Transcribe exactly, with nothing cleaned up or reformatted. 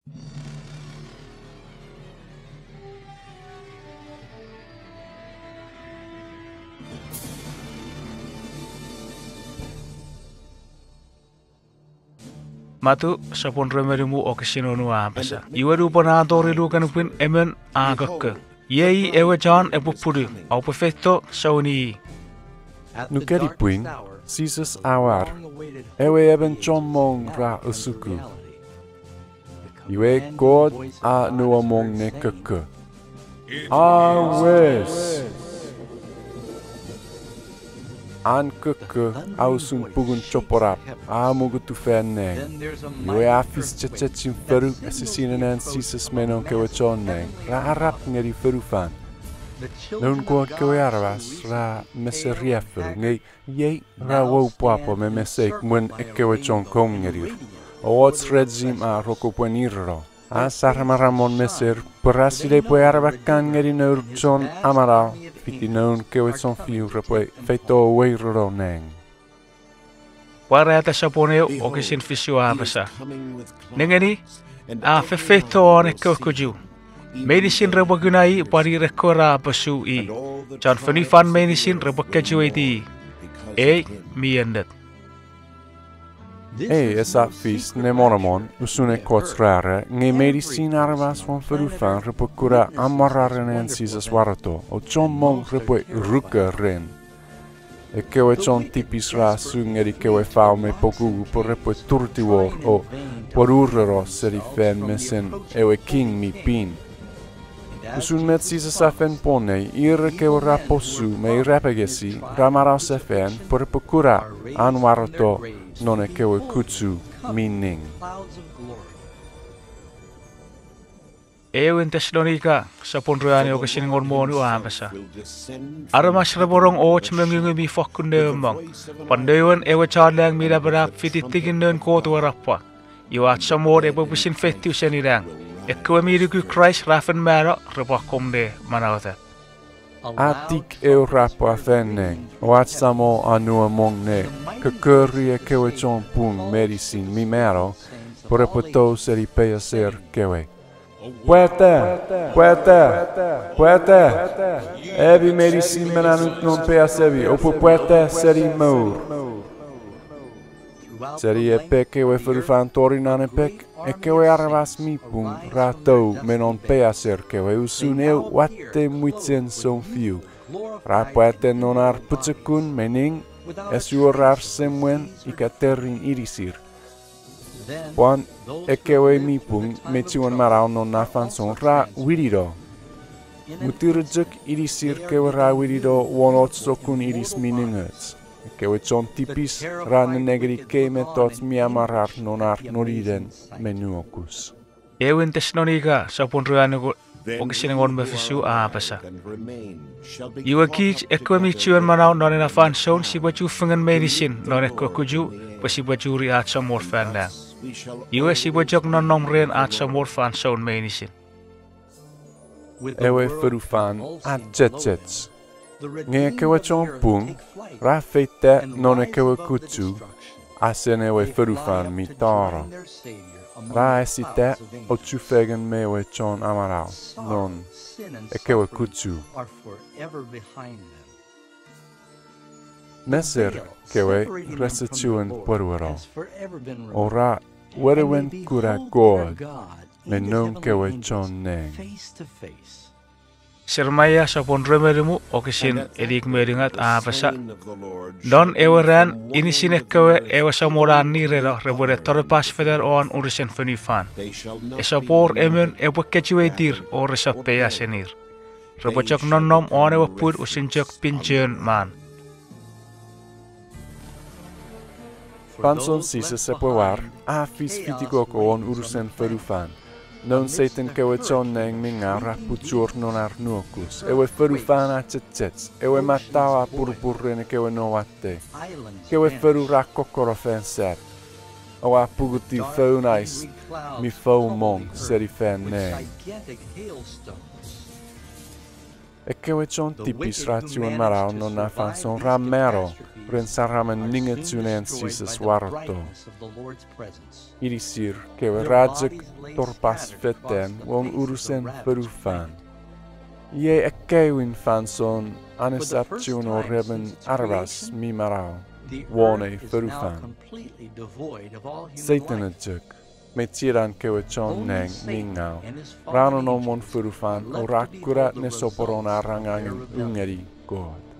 Matu sopun rue me nimu wokisin wonu a apasa: Iwe nupwen a tori luken pwin, emon a kokko: Iei ewe chon epwe punu, oupwe feito souni i. Nukeni pwin, Jises a war, ewe emon chommong ra osuku. Iwe Kot a nuomong ne kokko: A wes! An kokko a usun pungun choponap a amokutu fan nang. Iwe a fis chechechin fonu esisinen an Jises me noun kewe chon nang ra arap ngeni fonufan. Noun Kot kewe aramas ra meseriaffou, nge iei ra wou pwapwa me meseik mwen ekkewe chon koum ngenir. O och rejim a rokopwen ireno. A saramaram won meser pwe ra sinei pwe arapakan ngeni nour chon amanau fiti noun kewe sounfiu repwe feito weireno nang. Pwarata sopun eu wokisin fisu a apasa: Nengeni, a fefeito won ekkewe kuchu. Meinisin repwe kuna i pwan ir ekkewe ra aposu i. Chon fonufan meinisin repwe kechiweiti i. Ei mi ennet. Ei esap fis ne monomon usun ekkoch ra era, nge meinisin aramas won fonufan repwe kuna amwararen an Jises wareto, o chommong repwe ruko ren. Ekkewe chon tipis ra su ngeni kewe fau me pokuku pwe repwe turutiwor o pwonureto seni fan mesen ewe king mi pin. Usun met Jises a fen pwonei, ir ekkewe ra aposu me irapenges i ra manausefan pwe repwe kuna an wareto non ekkewe kuchu mi ning. Aewin Tesalonika sopun ruanu wokisin engon me wonu a apasa: Aramas repwe rong och mongungu mi fokkun neuomong, pwan nouen ewe chon lang mi napanap fiti tikin noun Kot we rapwa. Iwe ach Samon epwe pwisin feitiw seni nang. Ekkewe mi nuku Kraist ra fen mano repwe akkom ne manauta. A tik eu rapwa fan nang, o ach Samon a nuomong ne kokkori ekkewe chon pung meinisin mi mano pwe repwe tou seni peiaser kewe. Pwata, pwata, pwata! Ami meinisin mi annut non peiasemi, oupwe pwata seni mour. Seni epek ewe fonufan tori non epek, ekkewe aramas mi pung ra tou me non peiaser kewe usun eu watte mwichen sounfiu. Ra pwata non ar pochokun me ning, ese wor ar semwen ika terin inisir. Pwan ekkewe mi pung me chiwen manau non na fansoun ra winino. Mwitir chok inisir kewe ra winino won och sokkun inis mi ningoch. Ekkewe chon tipis ra nenengeni ekkei mettoch mi amwarar non ar noninen me nuokus. Aewin Tesalonika sopun ruanu wokisin engon me fisu a apasa: Iwe kich ekkewe mi chiwen manau non ena fansoun sipwe chufengen meinisin non ekkewe kuchu pwe sipwe churi ach Samon fan nang. Iwe sipwe chok nonnom ren ach Samon fansoun meinisin. Ewe fonufan a chechech, nge ekkewe chon pung ra feita non ekkewe kuchu asen ewe fonufan mi tano. Ra esita ochufengen me ewe Chon Amanau non ekkewe kuchu. Meser kewe rese chiwen pwonueno, o ra wenewen kuna Kot me noun kewe chon nang. Jeremaia sopun rue me nimu wokisin inik me unungat a apasa: Non ewe ran inisin ekkewe ewe Samon a nireno repwe ne torepas fetan won unusen fonufan. Esap wor emon epwe kechiweitir o resap peiasenir. Repwe chok nonnom won ewe pwun usun chok pinchon man. Fansoun Jises epwe war a fis fitikoko won unusen fonufan. Noun Setan kewe chon nang mi ngau ra puchor non ar nuokus. Ewe fonufan a chechech, ewe matau a purupur ren ekkewe nouwatte. Kewe fonu ra kokkono fan sat, o a pukutiw foun ais mi foumong seni fan nang. Ekkewe chon tipis ra chiwen manau non na fansoun ra mano ren saramen ningochun an Jises wareto. Inisir kewe ra chok torpas fetan won unusen fonufan. Iei ekkewin fansoun an esap chiwen wor emon aramas mi manau won ei fonufan. Setan chok me chienan kewe chon nang mi ngaw ra nonnom won fonufan o ra kuna nesoponon ar angangen u ngeni Kot.